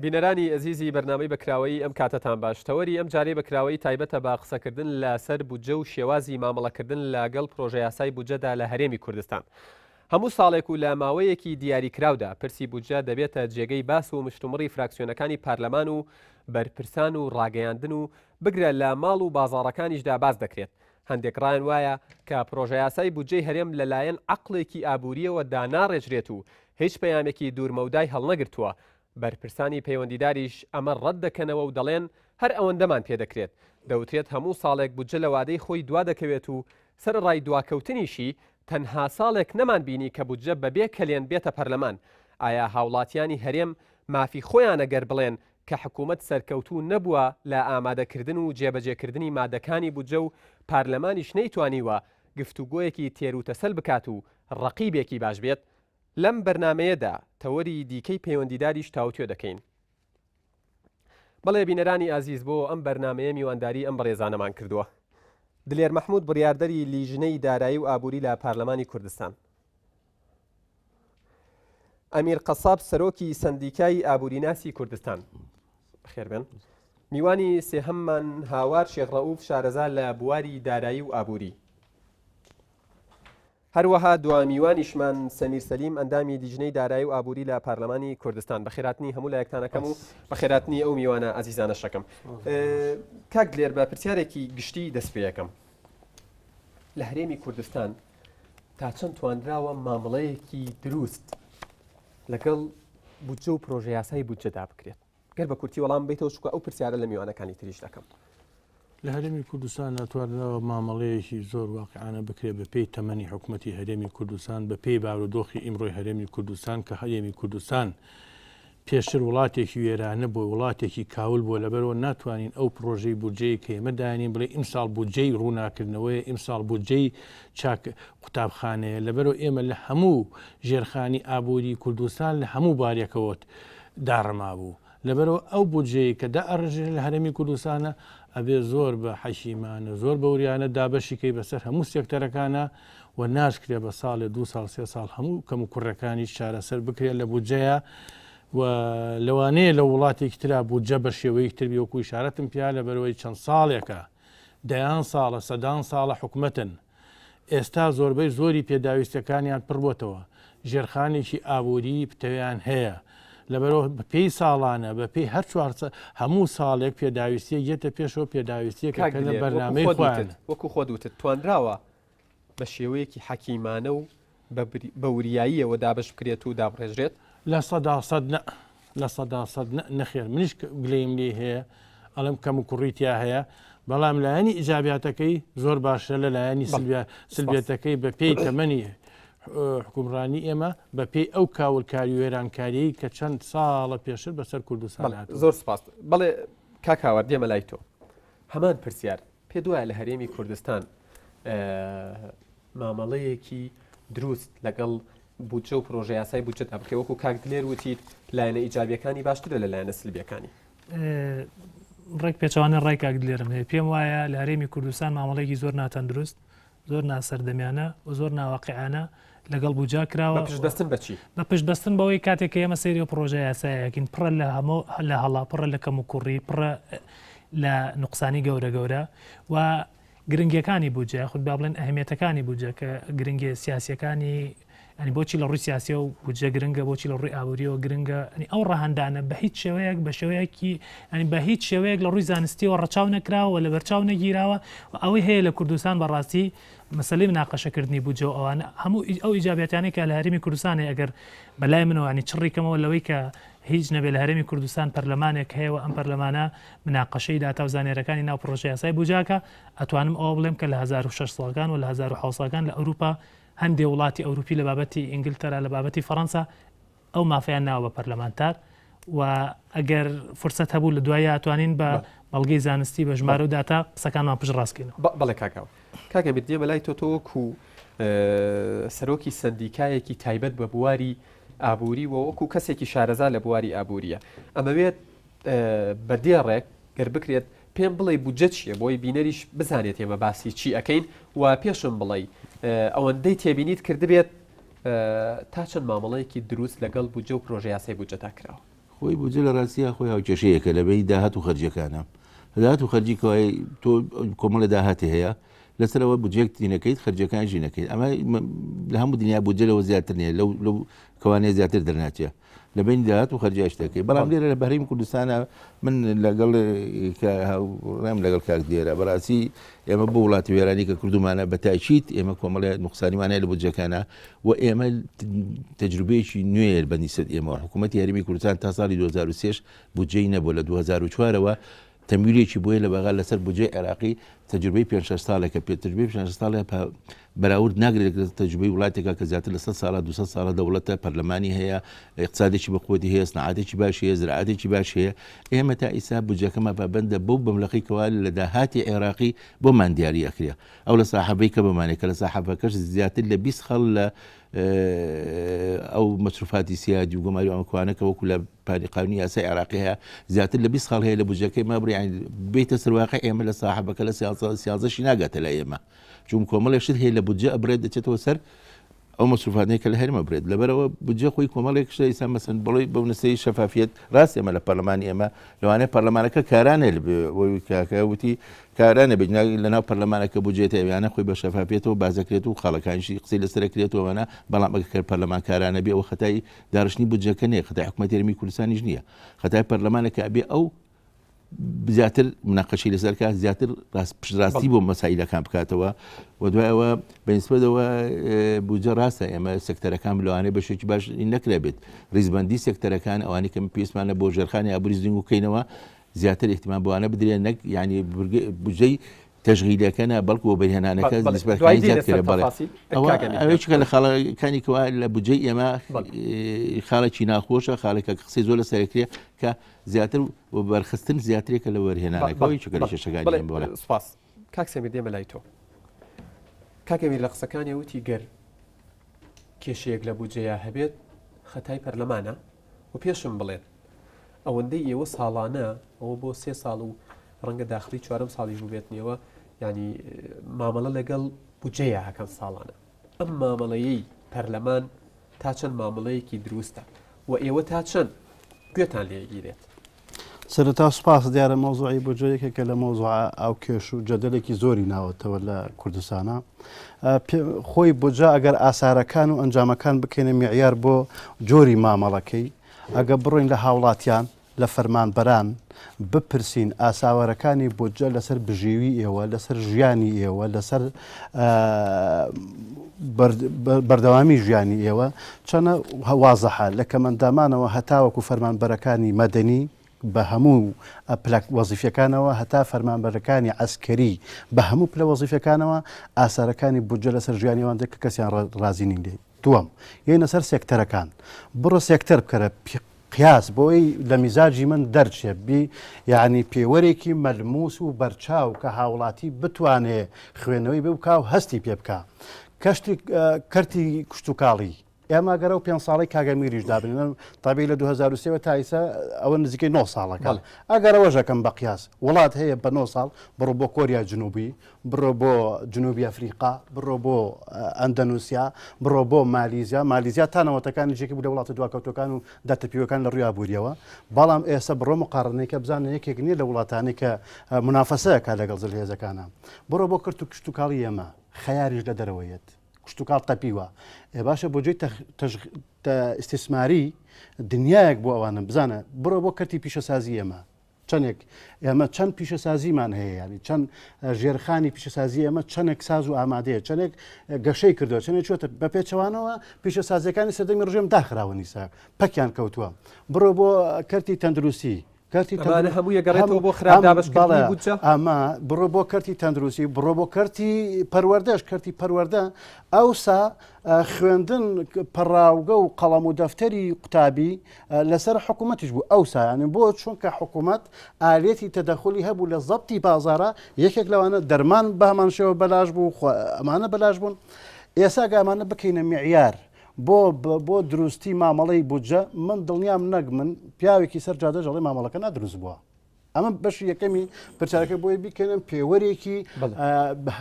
بینەرانی ئەزیزی بەرنامەی بەکراوەیی ئەم کاتەتان باش تەوەری ئەم جارەی بەکراوەیی تایبەتە بە قسەکردن لەسەر بودجە و شێوازی مامەڵەکردن لەگەڵ پرۆژەیاسای بودجەدا لە هەرێمی کوردستان. هەموو ساڵێک و لە ماوەیەکی دیاریکراودا پرسی بودجە دەبێتە جێگەی باس و مشتومڕی فراکسیۆنەکانی پارلەمان و بەرپرسان و ڕاگەیاندن و بگرە لە ماڵ و بازاڕەکانیشدا باس دەکرێت. هەندێک ڕایان وایە کە پرۆژەیاسای بودجەی هەرێم لەلایەن عەقڵێکی ئابوورییەوە داناڕێژرێت و هیچ پەیامێکی دوورمەودای هەڵنەگرتووە، بەرپرسانی پەیوەندیداریش ئەمە ڕەتدەکەنەوە و دەڵێن هەر ئەوەندەمان پێدەکرێت. دەوترێت هەموو ساڵێک بودجە لە وادەی خۆی دوادەکەوێت و سەرەڕای دواکەوتنیشی تەنها ساڵێک نەمانبینی کە بودجە بەبێ کەلێن بێتە پەرلەمان. ئایا هاوڵاتیانی هەرێم مافی خۆیانە گەر بڵێن کە حکومەت سەرکەوتوو نەبووە لە ئامادەکردن و جێبەجێکردنی مادەکانی بودجە و پارلەمانیش نەیتوانیوە گفتوگۆیەکی تێروتەسەل بکات و ڕەقیبێکی باش بێت؟ لەم بەرنامەیەدا تەوەری دیکەی پەیوەندیداریش تاوتوێ دەکەین. بەڵێ بینەرانی ئازیز بۆ ئەم بەرنامەیە میوانداری ئەم بەڕێزانەمان کردووە. دلێر مەحمود بڕیاردەری لیژنەی دارایی و ئابووری لە پارلەمانی کوردستان. ئەمیر قەساب سەرۆکی سەندیکای ئابووریناسی کوردستان. بەخێربێن. میوانی سێهەممان هاوار شێخ ڕەئوف شارەزا لە بواری دارایی و ئابووری. هەروەها دوا میوانیشمان سەمیر سەلیم ئەندامی لیژنەی دارایی و ئابووری لە پارلەمانی کوردستان. بەخێراتنی هەموو لایەکتان ئەکەم و بەخێراتنی ئەو میوانە ئازیزانەش ئەکەم. کاک دلێر بە پرسیارێکی گشتی دەست پێ ئەکەم. لە هەرێمی کوردستان تا چەند توانراوە مامەڵەیەکی دروست لەگەڵ بودجە و پرۆژە یاسای بودجەدا بکرێت؟ گەر بە کورتی وەڵام بیتەوە چونکە ئەو پرسیارە لە میوانەکانی تریش دەکەم. لە هەرێمی کوردستان توانراوە مامەڵەیەکی زۆر واقعانە بکرێت بە پێی تەمەنی حکومەتی هەرێمی کوردستان بە پێی بارودۆخی ئیمڕۆی هەرێمی کوردستان کە هەرێمی کوردستان پێشتر وڵاتێکی وێرانە بووە وڵاتێکی کاول بووە لەبەرەوە ناتوانین ئەو پرۆژەی بودجەیە کە ئێمە دانین بڵێ ئیمساڵ بودجەی ڕووناکردنەوەیە ئیمساڵ بودجەی چاک قوتابخانەیە لەبەرەوە ئێمە لە هەموو ژێرخانی ئابووری کوردستان لە هەموو بارێکەوە داڕمابوو. لەبەرئەوە ئەو بودجەیەی کە دائەڕێژرێ لە هەرێمی کوردستانا ئەبێ زۆر بە حەکیمانە، زۆر بە وریانە دابەشی کەی بەسەر هەموو سێکتەرەکانا و ناشکرێ بە ساڵێ، دوو ساڵ، سێ ساڵ هەموو کەموکوڕیەکانیش چارەسەر بکرێ لە بودجەیا و لەوانەیە لە وڵاتێکی ترا بودجە بە شێوەیەکی تر بی وەکو ئیشارەتم پیا لەبەرئەوەی چەند ساڵێکە دەیان ساڵە سەدان ساڵە حکومەتن ئێستا زۆربەی زۆری پێداویستیەکانیان پڕبۆتەوە، ژێرخانێکی ئابووریی پتەویان هەیە، لەبەرئەوە بەپێی ساڵانە، بەپێی هەر چوار هەموو ساڵێک پێداویستیەک یەتە پێشەوە، پێداویستیەکە کاک کە لە دلێر وەکو بەرنامەی خۆت خۆیانە. وتت وەکو خۆت وتت توانراوە بە شێوەیەکی حەکیمانە و بە وریاییەوە دابەش بکرێت و دابڕێژرێت؟ 100% نە، 100% نە، نەخێر منیش گلەییم لێی هەیە ئەڵێم کەموکوڕی تیا هەیە، بەڵام لایەنی ئیجابیاتەکەی زۆر باشترە لە لایەنی سلبیاتەکەی بە پێی تەمەنی حکومڕانی ئێمە بە پێی ئەو کاولکاری وێرانکاریی کە چەند ساڵە پێشتر بەسەر کوردستان هاتووە. زۆر سپاس. بەڵێ کاک هاوار دێمە لای تۆ. هەمان پرسیار پێت وایە لە هەرێمی کوردستان مامەڵەیەکی دروست لەگەڵ بودجە و پرۆژە یاسای بودجەدا بکرێت وەکو کاک دلێر وتیت لایەنە ئیجابیەکانی باشترە لە لایەنە سلبیەکانی؟ ڕێک پێچەوانە ڕای کاک دلێرم هەیە پێم وایە لە هەرێمی کوردستان مامەڵەیەکی زۆر ناتەندروست زۆر ناسەردەمیانە و زۆر ناواقعانە لەگەڵ بوجا کراوە. بە پشتبەستن بە چی؟ بە پشتبەستن بەوەی کاتێک کە ئێمە سەیری ئەو پڕۆژە یاسایەکەین پڕە لە هەموو لە هەڵە، پڕە لە کەموکوڕی، پڕە لە نوقسانی گەورە گەورە و گرنگیەکانی بودجە یاخود با بڵێن ئەهمیەتەکانی بودجە کە گرنگیە سیاسیەکانی ینی بۆچی لە ڕووی سیاسیەوە بودجە گرنگە بۆچی لە ڕووی ئابووریەوە گرنگە ینی ئەو ڕەهەندانە بە هیچ شێوەیەک بە شێوەیەکی ینی بە هیچ شێوەیەک لە ڕووی زانستیەوە ڕەچاو نەکراوە و لەبەرچاو نەگیراوە و ئەوەی هەیە لە کوردستان بەڕاستی مەسەلەی مناقەشەکردنی بودجە و ئەوانە هەموو ئەو ئیجابیاتانەی کە لە هەرێمی کوردستان هەیە ئەگەر بەلای منەوە ینی چڕی کەمەوە لەوەی کە هیچ نەبێ لە هەرێمی کوردستان پەرلەمانێک هەیە و ئەم پەرلەمانە مناقەشەی داتا و زانیارەکانی ناو پڕۆژە یاسای بودجەکە ئەتوانم ئەوە بڵێم کە لە 1600 ەکان و لە 1700 ەکان لە ئەوروپا هەندێ وڵاتی ئەوروپی لە بابەتی ئینگلتەرا لە بابەتی فەڕەنسا ئەو مافەیان ناوە بە پەرلەمانتار و ئەگەر فرسەت هەبوو لە دوایە توانین بە بەڵگەی زانستی بە ژمارە و داتا قسەکانمان پشت ڕاستکەینەوە. بەڵێ کاک هاوار. کاک ئەمیر دێمە لای تۆ تۆ وەکو سەرۆکی سەندیکایەکی تایبەت بە بواری ئابووری و وەکو کەسێکی شارەزا لە بواری ئابووریە ئەمەوێت بە دێڕێک گەر بکرێت پێم بڵێی بودجە چییە بۆی بینەریش بزانێت ئێمە باسی چی ئەکەین و پێشم بڵێی ئەوەندەی تێبینیت کردبێت. تا چەند مامەڵەیەکی دروست لەگەڵ بودجە و پرۆژە یاسای بودجەدا کراوە؟ خۆی بودجە لە ڕاستیا خۆی هاوکێشەیەکە لە بەینی داهات و خەرجیەکانە. داهات و خەرجی کەوای تۆ کۆمەڵە داهاتی هەیە لەسەر ئەوە بودجەیەک تینەکەیت خەرجیەکانیشی نەکەیت ئەمە لە هەموو دنیا بودجە لەوە زیاتر نییە لەو لەو کەوانەیە زیاتر دەرناچێ لە بین داهات و خەرجیش دەکەی بەڵام لێرە لە بەهریم کوردستانە من لەگەڵ ڕێم لەگەڵ کاک دێرە بەڕاستی ئێمە بۆ وڵاتی وێرانی کە کردومانە بە تاکیت ئێمە کۆمەڵێ نقصانیمانە لە بودجەکانە و ئێمە تەجروبەیەکی نوێ بە نیسبەت ئێمەوە حکوومەتی هەرێمی کوردستان تا ساڵی 2003 بودجەی نەبوو لە 2004ەوە تەمویلێکی بۆیە لە بەغا لەسەر بودجەی عێراقی تەجروبەی پێنج شەش ساڵێکە پێ تەجروبەی پێنج شەش ساڵێ بەراورد ناگرێت لەگەڵ تەجروبەی وڵاتێکا کە زیاتر لە 100 ساڵە 200 ساڵە دەوڵەتە پەرلەمانی هەیە اقتصادێکی بەقوەتی هەیە سنعاتێکی باش هەیە زراعەتێکی باش هەیە ئێمە تا ئیسا بودجەکەمان پابەندە بەو بەملەقی کەوا لە داهاتی عێراقی بۆمان دیاری ئەکرێ ئەو لە ساحەبەی کە بەمانێ کە لە ساحەبەکەش زیاتر لە 20 خاڵ لە ئەو مەسروفاتی سیادی و گۆماری ئەمە کوانە کە وەکو لە پانی قانونی یاسای عێراقی هەیە زیاتر لە 20 خاڵ هەیە لە بودجەکەی ما بڕیان بێتە سەرواقع ئێمە لە ساحەبەکە لە سیازەشی ناگاتە لای ئێمە چون کۆمەڵێک شت هەیە لە بودجە ئەبرێت دەچێتەوە سەر ئەو مەسروفاتەی کە لە هەرێمە برێت لەبەرەوە بودجە خۆی کۆمەڵێک شتە ئیسا مەسەن بڵێ بەو نسەی شەفافیەت ڕاست ئێمە لە پەرلەمانی ئێمە لەوانەیە پەرلەمانەکە کارانێ کاکە وتی کارانە بێت لەناو پەرلەمانەکە بودجێتە ئەویانە خۆی بە شەفافیەتەوە بازەکرێت و خاڵەکانیشی قسەی لەسەرکرێتەوەە بەڵام ئەگەر پەرلەمان کارانە بێ ئەوە خەتای دارشتنی بودجەکە نییە خەتای حکوومەتی هەرێمی کوردستانیش نییە خەتای پەرلەمانەکە ئەبێ ئەو زیاتر مناقەشەی لەسەر کات زیاتر پشتڕاستی بۆ مەسایلەکان بکاتەوە و دوای ئەوە بەنسبەتەوە بودجە ڕاستە ئێمە سێکتەرەکان لەوانەیە بەشێکی باش نەکرابێت ریزبندی سێکتەرەکان ئەوانی کە پێویستمانە بۆ ژێرخانی ئابووری زیندوو بکەینەوە زیاتر احتمام بۆوانە بدرێن نەک یعنی بودجەی تەشغیلەکە نا بەڵکو وەبەرهێنانەکە نسبەتەکانی زیاد کرا بەڵێ ئەوە ئەوەی چونکە لە خاڵەکانی کەوا لە بودجەی ئێمە خاڵێکی ناخۆشە خاڵێکە قسەی زۆر لەسەر کرێ کە زیاتر وەبەرخستن زیاترێکە لە وەرهێنانەکەەوەی چونکە لە کێشەکانی ئێمە بەڵێ. سپاس کاک سەمیر دێمە لای تۆ کاک ئەمیر لە قسەکانی وتی گەر کێشەیەک لە بودجەیە هەبێت خەتای پەرلەمانە و پێشم بڵێت ئەوەندەی ئێوە ساڵانە ئەوە بۆ سێ ساڵ و ڕەنگە داخلی چوارەم ساڵیش بووبێتنەوە ینی مامەڵە لەگەڵ بودجەیە هەکەن ساڵانە ئەم مامەڵەیەی پەرلەمان تا چەند مامەڵەیەکی دروستە و ئێوە تا چەند گوێتان لێ ئەگیرێت؟ سەرەتا سوپاس، دیارە مەوزوعی بودجە یەکێکە لە مەوزوعە ئاوکێش و جەدەلێکی زۆری ناوەتەوە لە کوردستانە. خۆی بودجە ئەگەر ئاسارەکان و ئەنجامەکان بکەینە میعیار بۆ جۆری مامەڵەکەی، ئەگە بڕۆین لە هاوڵاتیان، لە فەرمانبەران بپرسین ئاساوەرەکانی بودجە لەسەر بژێوی ئێوە، لەسەر ژیانی ئێوە، لەسەر بەردەوامی ژیانی ئێوە چەنە وازحە لە کەمئەندامانەوە هەتاوەکو فەرمانبەرەکانی مەدەنی بە هەموو پلە وەزیفیەکانەوە هەتا فەرمانبەرەکانی عەسکەری بە هەموو پلە وەزیفیەکانەوە ئاسارەکانی بودجە لەسەر ژیانی ئەوان دێت کە کەسیان ڕازی نین لێی. دووەم، یەینە سەر سێکتەرەکان. بڕۆ سێکتەر بکەرە قیاس بۆی لە میزاجی من دەرچێ بی یعنی پێوەرێکی مەلموس و بەرچاو کە هاوڵاتی بتوانێ خوێندنەوەی بێ بکا و هەستی پێ بکا. کەشتی کەرتی کشتوکاڵی ئێمە گەر ئەو پێنج ساڵەی کاک ئەمیریش دابنێن تابی لە 2023 تا ئیسا ئەوە نزیکەی 9 ساڵەکە ئەگەر ئەوەش ئەکەم بە قیاس وڵات هەیە بە 9 ساڵ بڕۆ بۆ کۆریا جنوبی بڕۆ بۆ جنوبی ئەفریقا، بڕۆ بۆ ئەندەنوسیا، بڕۆ بۆ مالیزیا، مالیزیا تا نەوەتەکانیش یەکێک بوو لە وڵاتە دواکەوتووەکان و داتەپیوەکان لە ڕووی ئابوورییەوە، بەڵام ئێستا بڕۆ مقارنەی کە بزانە یەکێک نییە لە وڵاتانەی کە مونافەسە ئەکات لەگەڵ زلهێزەکانا. بڕۆ بۆ کەرت و کشتوکاڵی ئێمە، خەیاریش لە دەرەوە یەت، کشتوکاڵ تەپیوە. ئێ باشە بۆ جێی ئیستیسماری دنیایەک بۆ ئەوانە، بزانە بڕۆ بۆ کەرتی پیشەسازی ئێمە، چەندێک ئێمە چەند پیشەسازیمان هەیە ینی چەند ژێرخانی پیشەسازی ئێمە چەندێک ساز و ئامادەیە چەندێک گەشەی کردووە چەندێک چۆتە بە پێچەوانەوە پیشەسازیەکانی سەردەمی ڕژێم داخراوە نیسا پەکیان کەوتووە بڕۆ بۆ کەرتی تەندروستی کەرتی تەندروستی هەموو یەگەڕێتەوە بۆ خراپ دابەشکردنی بودجە ئەمە بڕۆ بۆ کەرتی تەندروستی بڕۆ بۆ کەرتی پەروەردەش کەرتی پەروەردە ئەوسا خوێندن پەڕاوگە و قەڵەم و دەفتەری قوتابی لەسەر حکوومەتیش بوو ئەوسا یانی بۆ چونکە حکوومەت ئالێتی تەدەخولی هەبوو لە زەبتی بازارە یەکێک لەوانە دەرمان بە هەمان شێوە بەلاش بوو ئەمانە بەلاش بوون ئێسا گامانە بکەینە معیار بۆ بۆ دروستی مامەڵەی بودجە من دڵنیام نەک من پیاوێکی سەر جادەش ئەڵێ مامەڵەکە نادروست بووە. ئەمە بەشی یەکەمی پرسیارەکە بۆیە بیکەنم پێوەرێکی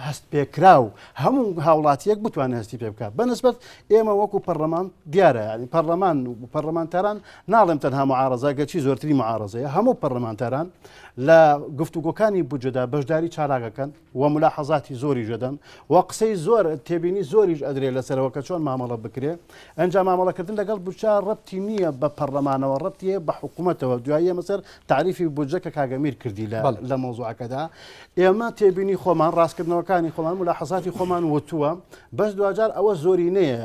هەست پێکراو هەموو هاوڵاتیەک بتوانێت هەستی پێ بکات بەنسبەت ئێمە وەکو پەرلەمان دیارە ینی پەرلەمان و پەرلەمانتاران ناڵێم تەنها معارەزە گەرچی زۆرتری معارەزەیە هەموو پەرلەمانتاران لە گفتوگۆکانی بودجەدا بەشداری چالاکەکەن و ملاحەزاتی زۆریش دەدەن و قسەی زۆر تێبینی زۆریش ئەدرێ لەسەرەوە کە چۆن مامەڵە بکرێ ئەنجا مامەڵەکردن لەگەڵ بودجە ڕەبتی نییە بە پەرلەمانەوە ڕەبتی هەیە بە حکوومەتەوە دوایی ئێمە سەر تاریفی بودجە کە کاک ئەمیر کردی لە لە مەوزوعەکەدا ئێمە تێبینی خۆمان ڕاستکردنەوەکانی خۆمان ملاحەزاتی خۆمان وتووە بەس دواجار ئەوە زۆرینەیە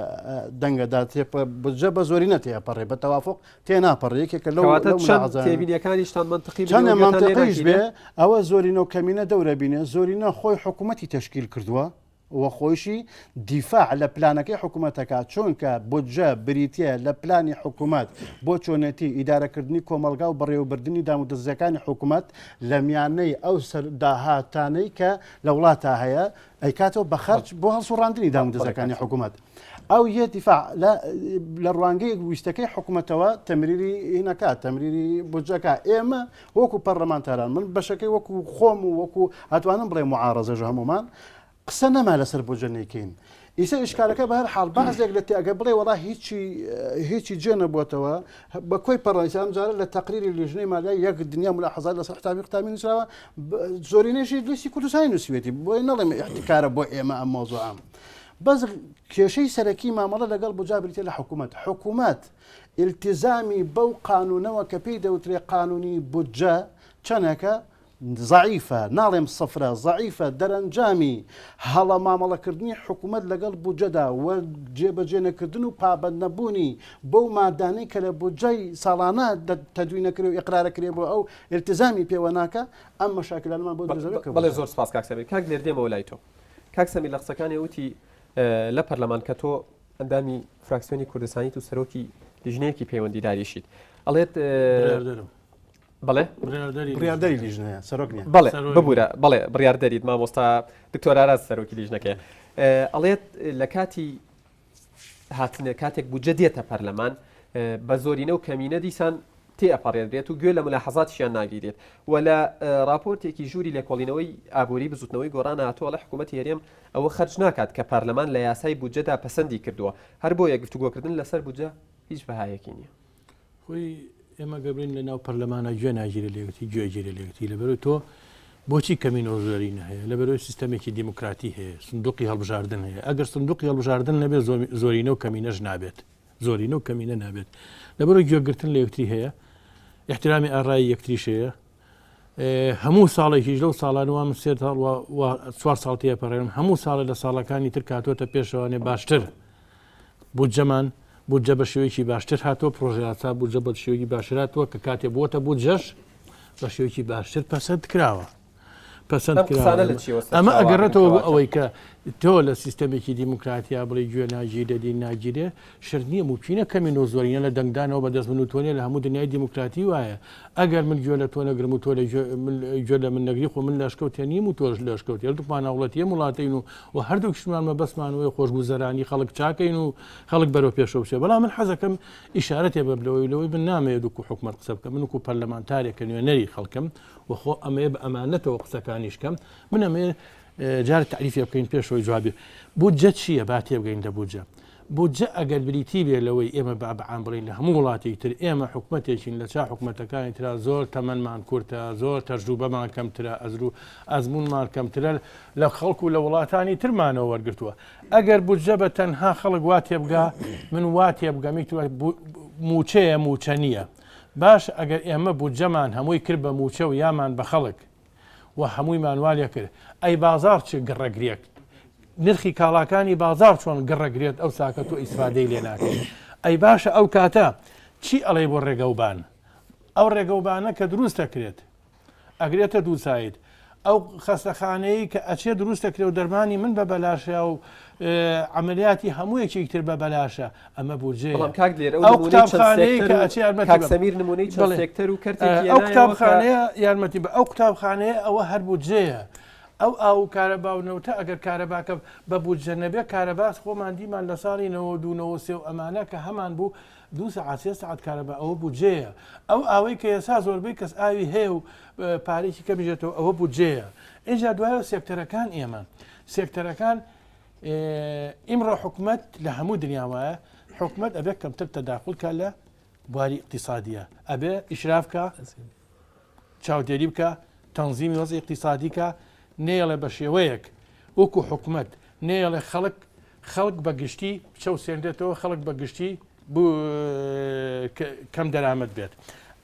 دەنگەدا تێپە بودجە بە زۆرینە تێپەڕێ بە تەوافق تێناپەڕێ یەکێکە لەو کەواتە لەو چەند ملاحەزانە. تێبینیەکانیشتان مەنتقی بن چەندە و گوێتان لێ مەنتقیش ناگیرێ؟ بێ ئەوە زۆرینە و کەمینە دەورە بینێ زۆرینە خۆی حکوومەتی تەشکیل کردووە و خۆیشی دیفاع لە پلانەکەی حکوومەت دەکات چونکە بودجە بریتییە لە پلانی حکوومەت بۆ چۆنێتی ئیدارەکردنی کۆمەڵگا و بەڕێوەبردنی دامودەزگاکانی حکوومەت لە میانەی ئەو سەر داهاتانەی کە لە وڵاتا هەیە ئەیکاتەوە بە خەرج بۆ هەڵسوڕاندنی دامودەزگاکانی حکوومەت. ئەو یە دیفاع لە لە ڕوانگەی ویستەکەی حکوومەتەوە تەمریری هینەکە تەمریری بودجەکە ئێمە وەکو پەرلەمانتاران من بەشەکەی وەکو خۆم و وەکو ئەتوانم بڵێ معارەزەش هەمومان قسە نەما لەسەر بودجە نیکەین ئیسە ئیشکالەکە بە هەر حاڵ بەعزێک لە تێگە بڵێ وەڵا هیچی هیچی جێ نەبووەتەوە بە کۆی پەڕەنسی ئەم جارە لە تەقریری لیژنەی مالیا یەک دنیا ملاحەزات لەسەر قوتابی قوتابی نووسراوە زۆرینەشی لیستی کوردستانی نووسیوێتی بۆیە نەڵێم ئیحتیکارە بۆ ئێمە ئەم مەوزوعە بەس کێشەی سەرەکی مامەڵە لەگەڵ بودجە بریتیە لە حکوومەت حکوومەت ئیلتیزامی بەو قانونەوە کە پێی دەوترێ قانونی بودجە چەندێکە زەعیفە، ناڵێم سفرە، زەعیفە، دەرەنجامی هەڵە مامەڵەکردنی حکومەت لەگەڵ بودجەدا و جێبەجێنەکردن و پابەندنەبوونی بەو مادانەی کە لە بودجەی ساڵانە تەدوینەکرێ و ئیقرارەکرێ بۆ ئەو ئیلتیزامی پێوە ناکا، ئەم مەشاکلانەمان بۆ دروست دەبێت کە بەڵێ زۆر سپاس کاک سەمیر. کاک دلێر دێمەوە لای تۆ. کاک سەمیر لە قسەکانی وتی لە پەرلەمان کە تۆ ئەندامی فراکسیۆنی کوردستانیت و سەرۆکی لیژنەیەکی پەیوەندیداریشیت ئەڵێت بەڵێ بڕیاردەری لیژنەیە سەرۆک نیە بەڵێ ببورە بەڵێ بڕیاردەریت مامۆستا دکتۆر ئاراس سەرۆکی لیژنەکەیە ئەڵێت لە کاتی هاتنە کاتێک بودجە دێتە پەرلەمان بە زۆرینە و کەمینە دیسان تێ ئەپەڕێنرێت و گوێ لە ملاحەزاتیشیان ناگیرێت و لە راپۆرتێکی ژووری لێکۆڵینەوەی ئابووری بزوتنەوەی گۆڕان هاتووە لە حکوومەتی هەرێم ئەوە خەرج ناکات کە پەرلەمان لە یاسای بودجەدا پەسەندی کردووە هەر بۆیە گفتوگۆکردن لەسەر بودجە هیچ بەهایەکی نییە. خۆی ئێمە گەبرین لە ناو پەرلەمانە گوێ ناگیرێ لێگرتی گوێ گیرێ لێگرتی لەبەرەوەی تۆ بۆچی کەمینە و زۆرینە هەیە لەبەرەوەی سیستەمێکی دیموکراتی هەیە سندوقی هەڵبژاردن هەیە ئەگەر سندوقی هەڵبژاردن نەبێت زۆرینە و کەمینەش نابێت زۆرینە و کەمینە نابێت لەبەرەوەی گوێگرتن لە یەکتری هەیە احترامی ئارای یەکتریش هەیە هەموو ساڵێکیش لەو ساڵان وام سێ ساڵ چوار ساڵ تێپەڕێنم هەموو ساڵێ لە ساڵەکانی تر کاتۆتە پێشەوانێ باشتر بودجەمان بودجە بە شێوەیەکی باشتر هاتووە، پڕۆژەیاسا بودجە بە شێوەیەکی باشتر هاتووە کە کاتێ بووەتە بودجەش بە شێوەیەکی باشتر پەسەند کراوە. پەسەند ئەم قسانە لە کراوە. چیەوە ئەمە سەرچاوە ئەگرن ئەگەڕێتەوە بۆ کەواتە؟ ئەوەی کە تۆ لە سیستەمێکی دیموکراتیا بڵێی گوێ ناگیرێ دین ناگیرێ شەرت نییە مومکینە کەمینە و زۆرینە لە دەنگدانەوە بەدەست بن و تۆ نیە لە هەموو دنیای دیموکراتی وایە ئەگەر من گوێ لە تۆ نەگرم و تۆ لە گوێ من گوێ لە من نەگری خۆ من لە ئەشکەوتێ نیم و تۆش لە ئەشکەوتی هەردووکمان هاوڵەتی ئەم وڵاتەین و و هەردووکیشمان مەبەستمان ئەوەیە خۆشگوزەرانی خەڵک چاکەین و خەڵک بەرەو پێشەوە بچێت بەڵام من حەزەکەم ئیشارەتێ بەم لەوەی لەوەی من نامەوێت وەکو حکومەت قسە بکەم من وەکو پەرلەمانتارێک کە نوێنەری خەڵکم و خۆ ئەمەیە بە ئەمانەتەوە قسەکانیش کەم من ئەمەیە جار تعریفێ بکەین پێشەوەی جوابێ بودجە چییە با تێبگەین لە بودجە بودجە ئەگەر بریتی بێ لەوەی ئێمە با بە عام بڵێین لە هەموو وڵاتێکی تر ئێمە حکومەتێکین لە چا حکومەتەکانی ترا زۆر تەمەنمان کورتە زۆر تەجروبەمان کەمترە ئەزرو ئەزموونمان کەمترە لە خەڵک و لە وڵاتانی ترمانەوە وەرگرتووە ئەگەر بودجە بە تەنها خەڵک وا تێبگا من وا تێبگەم موچەیە موچە نییە باش ئەگەر ئێمە بودجەمان هەمووی کرد بە موچە و یامان بە خەڵک و هەموویمان وا لێکرد ئەی بازاڕ چ گڕەگرێک نرخی کاڵاکانی بازاڕ چۆن گڕەگرێت ئەو ساکە تۆ ئیسفادەی لێ ناکەی ئەی باشە ئەو کاتە چی ئەڵێ بۆ ڕێگەوبان ئەو ڕێگەوبانە کە دروست دەکرێت ئەگرێتە دووسایت ئەو خەستەخانەیە کە ئەچێ دروست دەکرێت و دەرمانی من بە بەلاشە و عەمەلیاتی هەموو یەکێکی تر بە بەلاشە ئەمە بودجەیە. بەڵام کاک دلێر ئەو ئەو نموونەی چەند قوتابخانەیە سێکتەر کە و ئەچێ یارمەتی کاک بە سەمیر نموونەی چەند بەڵێ سێکتەر و کەرتێکی ئەو هێنایەوە کە قوتابخانەیە یارمەتی بە ئەو قوتابخانەیە ئەوە هەر بودجەیە. ئەو ئاو و کارەبا و نەوتە ئەگەر کارەباکە بە بودجە نەبێ کارەبا خۆمان دیمان لە ساڵی 92 93 و ئەمانە کە هەمان بوو دوو سەعات سێ سەعات کارەبا ئەوە بودجەیە ئەو ئاوەی کە ئێستا زۆربەی کەس ئاوی هەیە و پارێکی کەمیژێتەوە ئەوە بودجەیە ئینجا دوایەوە سێکتەرەکان ئێمە سێکتەرەکان ئیمڕۆ حکومەت لە هەموو دنیا وایە حکومەت ئەبێ کەمتر تەداخل کە لە بواری اقتصادیە ئەبێ ئیشراف کە چاودێری بکە تەنزیمی وەزعی اقتصادی کە نێڵێ بە شێوەیەک وەکو حکومەت نێڵێ خەڵک خەڵک بە گشتی بچەوسێنرێتەوە خەڵک بە گشتی کەم دەرامەت بێت.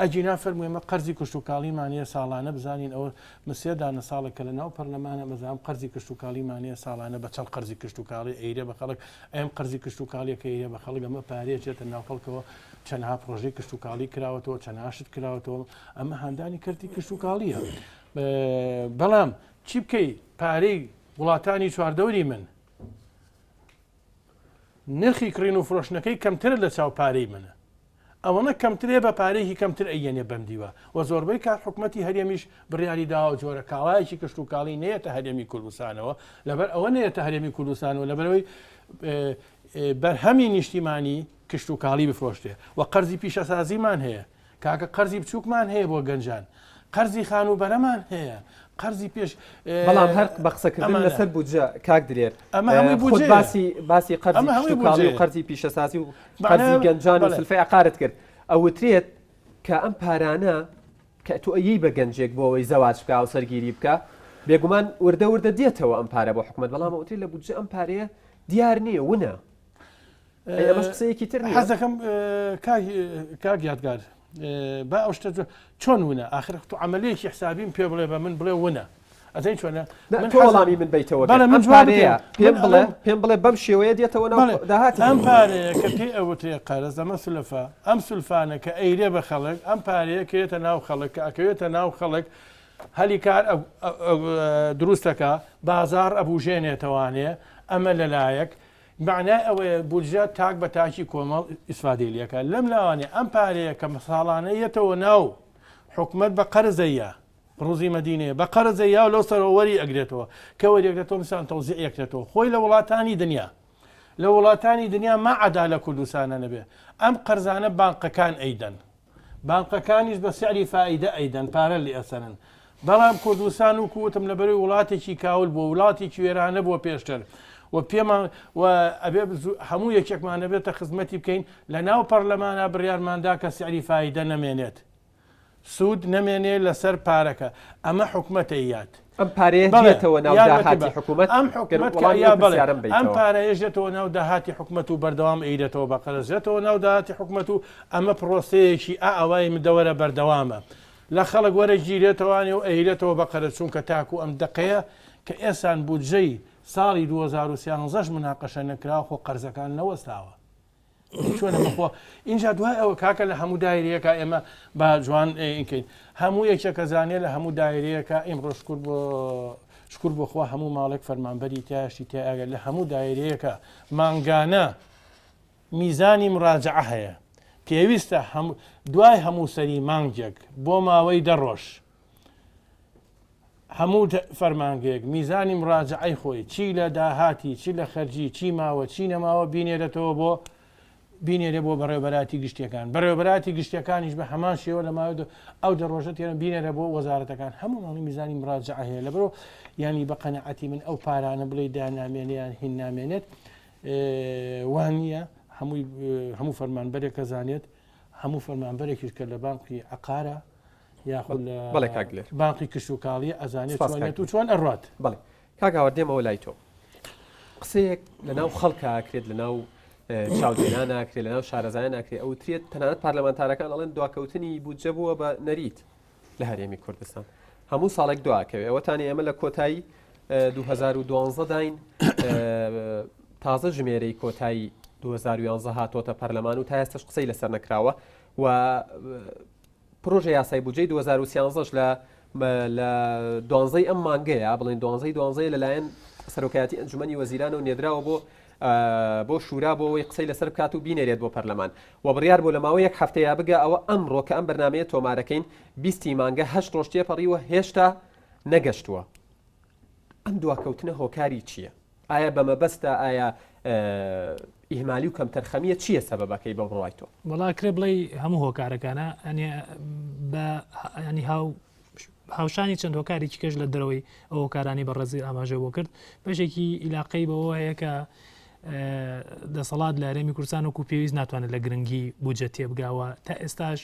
ئەگینا فەرموو ئێمە قەرزی کشتوکاڵیمان هەیە ساڵانە بزانین ئەوە من سێ دانە ساڵە کە لە ناو پەرلەمانە مەزانم قەرزی کشتوکاڵیمان هەیە ساڵانە بە چەند قەرزی کشتوکاڵی ئەیرێ بە خەڵک ئەم قەرزی کشتوکاڵیەکە ئەیرێ بە خەڵک ئەمە پارەیە چێتە ناو خەڵکەوە چەندها پرۆژەی کشتوکاڵی کراوەتەوە چەندها شت کراوەتەوە ئەمە هاندانی کەرتی کشتوکاڵیە بەڵام چی بکەی پارەی وڵاتانی چواردەوری من نرخی کڕین و فرۆشتنەکەی کەمترە لە چاو پارەی منە ئەوەنە کەمترێ بە پارەیەکی کەمتر ئەیەنێ بەم دیوە و زۆربەی کات حکومەتی هەرێمیش بڕیاری داوە جۆرە کاڵایەکی کشتوکاڵی نەیەتە هەرێمی کوردستانەوە لەبەر ئەوە نەیەتە هەرێمی کوردستانەوە لەبەرەوەی بەرهەمی نیشتیمانی کشتوکاڵی بفرۆشتێ و قەرزی پیشەسازیمان هەیە کاکە قەرزی بچووکمان هەیە بۆ گەنجان، قەرزی خانووبەرەمان هەیە، قەرزی پێش بەڵام هەر بە قسەکردن لەسەر بودجە کاک دلێر ئەمە هەمووی خۆت بودجەیە. باسی باسی قەرزی ئەمە هەمووی کشتوکاڵی و بودجەیە. قەرزی پیشەسازی و مەعنای قەرزی گەنجان و بەڵێ. سلفەی عەقارت کرد ئەوترێت کە ئەم پارانە کە تۆ ئەیەی بە گەنجێک بۆ ئەوەی زەواج بکا هاوسەرگیری بکا بێگومان وردە وردە دێتەوە ئەم پارە بۆ حکومەت بەڵام ئەوترێت لە بودجە ئەم پارەیە دیار نییە ونە ئەی ئەمەش قسەیەکی تر نییە؟ حەز دەکەم کاک یادگار با ئەو شتە چۆن ونە ئاخر تو عملەیەکی حسابیم پێ بڵێ بە من بڵێ ونە ئەزانی چۆنە من تۆ وەڵامی من بیتەوە بەڵێ من ئەم پارەیە پێم بڵێ پێم بڵێ بەم شێوەیە دێتەوە ناو داهاتی ئەم پارەیە کە پێ ئەوترێ قەرز ئەمە سولفە ئەم سولفانە کە ئەیرێ بە خەڵک ئەم پارەیە کەێتە ناو خەڵک کە ئەکەوێتە ناو خەڵک هەلی کار دروستەکە بازار ئەبوژێنێتەوانێ ئەمە لەلایەک مەعنای ئەوەیە بودجە تاک بە تاکی کۆمەڵ ئیسفادەی لێکا. لەم لاوانێ ئەم پارەیە کە ساڵانە یەتەوە ناو حکومەت بە قەرزە یا ڕوزی مەدینەیە بە قەرزە یا لەو سەرەوە وەری ئەگرێتەوە کە وەری ئەگرێتەوە مثلا تەوزیع یەکرێتەوە خۆی لە وڵاتانی دنیا لە وڵاتانی دنیا ما عەدا لە کوردستانە نەبێ ئەم قەرزانە بانقەکان ئەیدەن. بانقەکانیش بە سعری فائیدە ئەیدەن پارە لێ ئەسەنن بەڵام کوردستان وکو وتم لەبەرەی وڵاتێکی کاول بووە وڵاتێکی وێرانە بووە پێشتر و پێمان و ئەبێ هەموو یەکێکمان ئەبێتە خزمەتی بکەین لە ناو پەرلەمانە بڕیارماندا کە سعری فائیدە نەمێنێت سوود نەمێنێ لەسەر پارەکە ئەمە حکومەتە یاد ئەم پارەیە دێتەوە ناو داهاتی حکوومەت ئەم حکومەت کە یا بەڵێ ئەم پارەیەش دێتەوە ناو داهاتی حکومەت و بەردەوام ئەیرێتەوە بە قەرز دێتەوە ناو داهاتی حکومەت و ئەمە پرۆسەیەکی ئا ئەوای مدەوەرە بەردەوامە لە خەڵک وەرەگیرێتەوانێ و ئەیرێتەوە بە قەرز چونکە تاکو ئەم دەقەیە کە ئێسان بودجەی ساڵی 2013 مناقەشە نەکراوە خۆ قەرزەکان نەوەستاوە. چۆنە بەخوا ئینجا دوای ئەوە کاکە لە هەموو دایرەیەکە ئێمە با جوان ئینکەین هەموو یەکێکە زانێ لە هەموو دایرەیەکە ئیمڕۆ شکر بۆ شکر بۆ خوا هەموو ماڵێک فەرمانبەری تیاشتی تیاگە لە هەموو دایرەیەکە مانگانە میزانی مراجعە هەیە پێویستە هەم دوای هەموو سەری مانگێک بۆ ماوەی دە ڕۆژ هەموو فەرمانگەیەک میزانی مراجعەی خۆی چی لە داهاتی چی لە خەرجی چی ماوە چی نەماوە بینێرێتەوە بۆ بینێرێ بۆ بەڕێوەبەراتی گشتیەکان بەڕێوەبەراتی گشتیەکانیش بە هەمان شێوە لە ماوەی ئەو دە ڕۆژە تێرە بینێرە بۆ وەزارەتەکان هەموو ماڵی میزانی مراجعە هەیە لەبەرۆ ینی بە قەنەعەتی من ئەو پارانە بڵێ دانامێنێ یان هین نامێنێت وان نییە هەمووی هەموو فەرمانبەرێک کە زانێت هەموو فەرمانبەرێکیش کە لە بانقی عقارە یاخود لە بەڵێ کاک دلێر. بانقی کشتوکاڵی ئەزانێت سپاس چۆنێت کاک و چۆن ئەڕوات. بەڵێ کاک هاوار دێمەوە لای تۆ. قسەیەک لە ناو خەڵکا ئەکرێت لە ناو چاودێران ئەکرێت لە ناو شارەزایان ئەکرێت ئەوترێت تەنانەت پارلەمانتارەکان ئەڵێن دواکەوتنی بودجە بووە بە نەریت لە هەرێمی کوردستان هەموو ساڵێک دواکەوێ ئەوەتانی ئێمە لە کۆتایی 2012 داین تازە ژمێرەی کۆتایی 2011 هاتۆتە پەرلەمان و تا ئێستش قسەی لەسەر نەکراوە و پرۆژە یاسای بودجەی 2013 لە لە دوانزەی ئەم مانگەیە بڵێن دوانزەی دوانزەیە لەلایەن سەرۆکایەتی ئەنجومەنی وەزیران و نێدراوە بۆ بۆ شورا بۆ ئەوەی قسەی لەسەر بکات و بینێرێت بۆ پەرلەمان و بڕیار بۆ لە ماوەی یەک هەفتەیە بگە ئەوە ئەمڕۆ کە ئەم بەرنمەیە تۆمارەکەین بیستی مانگە هەشت ڕۆژ تێپەڕیوە هێشتا نەگەشتووە. ئەم دواکەوتنە هۆکاری چییە؟ ئایا بە مەبەستە ئایا ئیهمالی و کەمتەرخەمیە چییە سەبەبەکەی بە بڕوای تۆ؟ وەڵا کرێ بڵێی هەموو هۆکارەکانە بە ینی هاو هاوشانی چەند هۆکارێکی کەش لە دەرەوەی ئەو هۆکارانی بە ڕێزی ئاماژە بۆ کرد بەشێکی ئیلاقەی بەوە هەیە کە دەسەڵات لە هەرێمی کوردستان وەکو پێویست ناتوانێت لە گرنگی بودجە تێبگاوە تا ئێستاش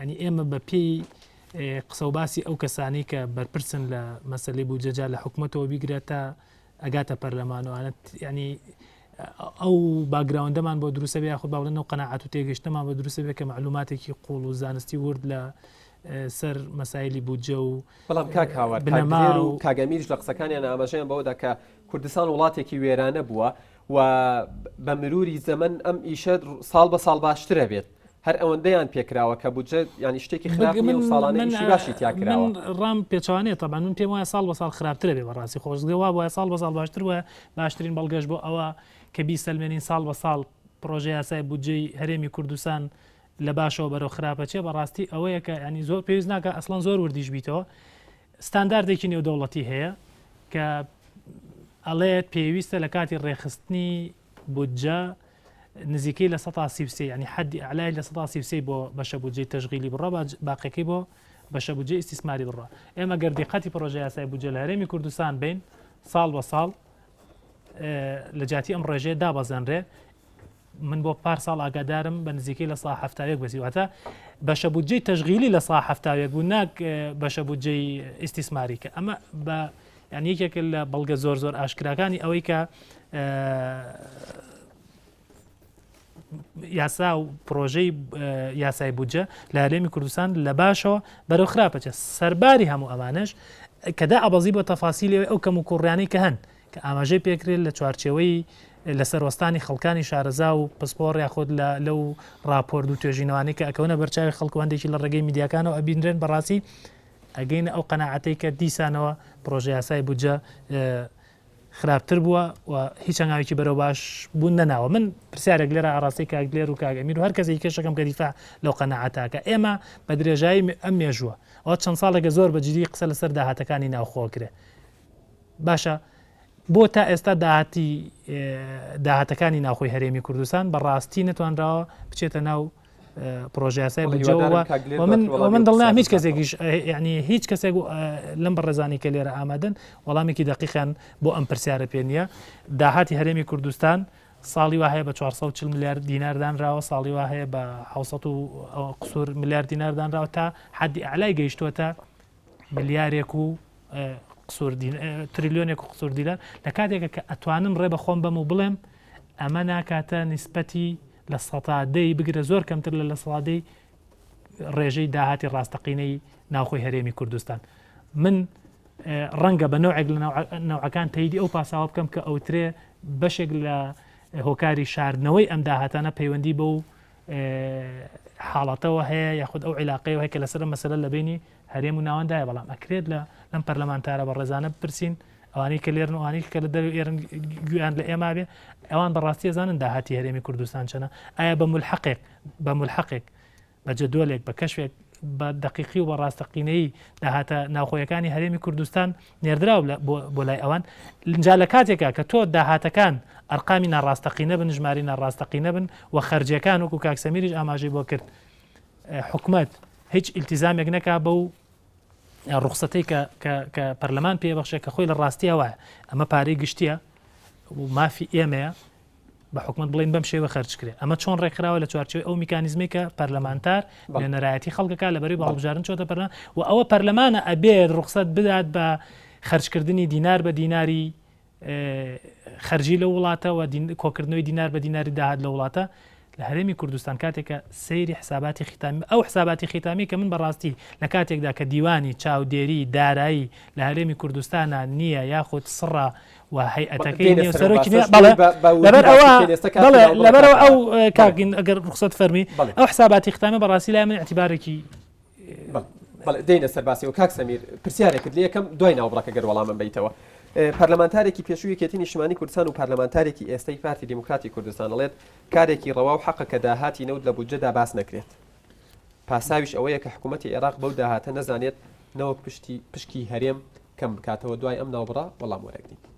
ینی ئێمە بە پێی قسە و باسی ئەو کەسانی کە بەرپرسن لە مەسلەی بودجەجا لە حکوومەتەوە بیگرە تا ئەگاتە پەرلەمان و ئەوانە ینی ئەو background ەمان بۆ دروستە بێ یاخود با بڵێن ئەو قەناعەت و تێگەشتنەمان بۆ دروستە بێ کە معلوماتێکی قوڵ و زانستی ورد لە سەر مەسایلی بودجە و بەڵام کاک هاوار بنەما و کاک ئەمیریش لە قسەکانیان ئاماژەیان بەوەدا کە کوردستان وڵاتێکی وێرانە بووە و بە مروری زەمەن ئەم ئیشە ساڵ بە ساڵ باشترە بێت هەر ئەوەندەیان پێکراوە کە بودجە یانی شتێکی خراپ نیە و ساڵانە ئیشی باشی تیا کراوە. من ڕام پێچەوانەیە تەبعەن من پێم وایە ساڵ بە ساڵ خراپترە بێ بەڕاستی خۆزگە وا بوایە ساڵ بە ساڵ باشتر وایە باشترین بەڵگەش بۆ ئەوە کە بیسەلمێنین ساڵ بە ساڵ پڕۆژە یاسای بودجەی هەرێمی کوردستان لە باشەوە بەرەو خراپە چێ بەڕاستی ئەوەیە کە ینی زۆر پێویست ناکە ئەسڵەن زۆر وردیش بیتەوە ستانداردێکی نێودەوڵەتی هەیە کە ئەڵێت پێویستە لە کاتی ڕێخستنی بودجە نزیکەی 33% یانی حەدی ئەعلای 33% بۆ بەشە بودجەی تەشغیلی بڕا باقیەکەی بۆ بەشە بودجەی ئیستیسماری بڕا. ئێمە گەر دیقەتی پڕۆژە یاسای بودجە لە هەرێمی کوردستان بین ساڵ بە ساڵ لە جیاتی ئەم ڕێژەیە دابەزێنرێ من بۆ پار ساڵ ئاگادارم بە نزیکەی 71% بەزی واتە بەشە بودجەی تەشغیلی 71% بوو ناک بەشە بودجەی ئیستیسماری کە ئەمە بە یان یەکێک لە بەڵگە زۆر زۆر ئاشکراکانی ئەوەی کە یاسا و پرۆژەی یاسای بودجە لە هەرێمی کوردستان لە باشەوە بەرەو خراپەچە سەرباری هەموو ئەمانش کەدا ئەبەزی بۆ تەفاسیلی ئەو کەم و کوڕیانی کە هەن کە ئاماژەی پێکرێت لە چوارچێوەی لەسەروەستانی خەڵکانی شارەزا و پسپۆڕ یاخود لە لەو راپۆرت و توێژینەوانەی کە ئەکەونە بەرچاوی خەڵک و هەندێکی لە ڕێگەی میدیاکانەوە ئەبینرێن بەڕاستی ئەگەینە ئەو قەناعەتەی کە دیسانەوە پڕۆژەیاسای بودجە خراپتر بووە و هیچ هەنگاوێکی بەرەو باش بوون نەناوە. من پرسیارێک لێرە ئاڕاستەی کاک دلێر و کاک ئەمیر و هەر کەسێکی کەشەکەم کە دیفاع لەو قەناعەتە کە ئێمە بە درێژایی ئەم مێژووە ئەوە چەند ساڵێکە زۆر بە جدی قسە لەسەر داهاتەکانی ناوخۆ کرێ باشە بۆ تا ئێستا داهاتی داهاتەکانی ناوخۆی هەرێمی کوردستان بە ڕاستی نەتوانراوە بچێتە ناو پرۆژەیاسای بودجەوە من دڵنیام هیچ کەسێکیش ینی هیچ کەسێک لەم بەڕێزانی کە لێرە ئامادەن وەڵامێکی دقیقیان بۆ ئەم پرسیارە پێ نییە داهاتی هەرێمی کوردستان ساڵی وا هەیە بە 440 میلیارد دینار دانراوە ساڵی وا هەیە بە 600 قسوور میلیارد دینار دانراوە تا حەدی ئەعلای گەیشتووەتە ملیارێک و قسوور تریلیۆنێک و قسوور دینار لە کاتێکە کە ئەتوانم ڕێ بە خۆم بەم و بڵێم ئەمە ناکاتە نیسبەتی لە سەتا دەی بگرە زۆر کەمتر لە لە سەدا دەی ڕێژەی داهاتی ڕاستەقینەی ناوخۆی هەرێمی کوردستان من ڕەنگە بە نەوعێک لە نەوعەکان تەیدی ئەو پاساوە بکەم کە ئەوترێ بەشێک لە هۆکاری شاردنەوەی ئەم داهاتانە پەیوەندی بەو حاڵەتەوە هەیە یاخود ئەو عیلاقەیەوە هەیە کە لەسەر مەسەلە لە بینی هەرێم و ناوەندایە بەڵام ئەکرێت لە لەم پەرلەمانتارە بەڕێزانە بپرسین ئەوانەی کە لێرن و ئەوانەی کە لە دەرەوەی ئێرن گوێیان لە ئێمە بێ ئەوان بەڕاستی ئەزانن داهاتی هەرێمی کوردستان چەنە ئایا بە ملحقێک بە ملحقێک بە جەدۆلێک بە کەشفێک بە دەقیقی و بە ڕاستەقینەیی داهاتە ناوخۆیەکانی هەرێمی کوردستان نێردراو بۆ لای ئەوان جا لە کاتێکا کە تۆ داهاتەکان ئەرقامی ناڕاستەقینە بن ژماری ناڕاستەقینە بن و خەرجیەکان وەکو کاک سەمیریش ئاماژەی بۆ کرد حکومەت هیچ ئیلتیزامێک نەکا بەو ڕوخسەتەی کە کە پەرلەمان پێبەخشێ کە خۆی لە ڕاستیە وایە ئەمە پارەی گشتیە و مافی ئێمەیە بە حکومت بڵین بەم شێوە خەرج کرێ ئەمە چۆن ڕێکخراوە لە چوارچێوەی ئەو میکانیزمی کە پەرلەمانتار نوێنەرایەتی خەڵکەکە لە بەری باڵبژارن چۆتە پەرلەمان و ئەوە پەرلەمانە ئەبێت ڕوخسەت بدات بە خەرجکردنی دینار بە دیناری خەرجی لەو وڵاتە و کۆکردنەوەی دینار بە دیناری داهات لە وڵاتە لە هەرێمی کوردستان کاتێک کە سەیری حساباتی ختامی ئەو حساباتی ختامی کە من بەڕاستی لە کاتێکدا کە دیوانی چاودێری دارایی لە هەرێمی کوردستانە نییە یاخود سڕە و هەیئەتەکەی نییە سەرۆکی نییە بەڵێ لەبەر ئەوە بەڵێ لەبەرەوە ئەو کاکین ئەگەر ڕوخسەت فەرمی ئەو حساباتی ختامە بەڕاستی لای من اعتبارێکی بەڵێ دێینە سەر باسیەوە کاک سەمیر پرسیارێکت لێ یەکەم دوای ناوبڕەکە گەر وەڵامم بەیتەوە پەرلەمانتارێکی پێشوو یەکێتی نیشتمانی کوردستان و پەرلەمانتارێکی ئێستەی پارتی دیموکراتی کوردستان ئەڵێت کارێکی ڕەوا و حەقە کە داهاتی نەوت لە بودجەدا باس نەکرێت پاساویش ئەوەیە کە حکوومەتی عێراق بەو داهاتە نەزانێت نەوەک پشتی پشکی هەرێم. کەم بکاتەوە دوای ئەم ناوبڕە وەڵام وەرەگرین.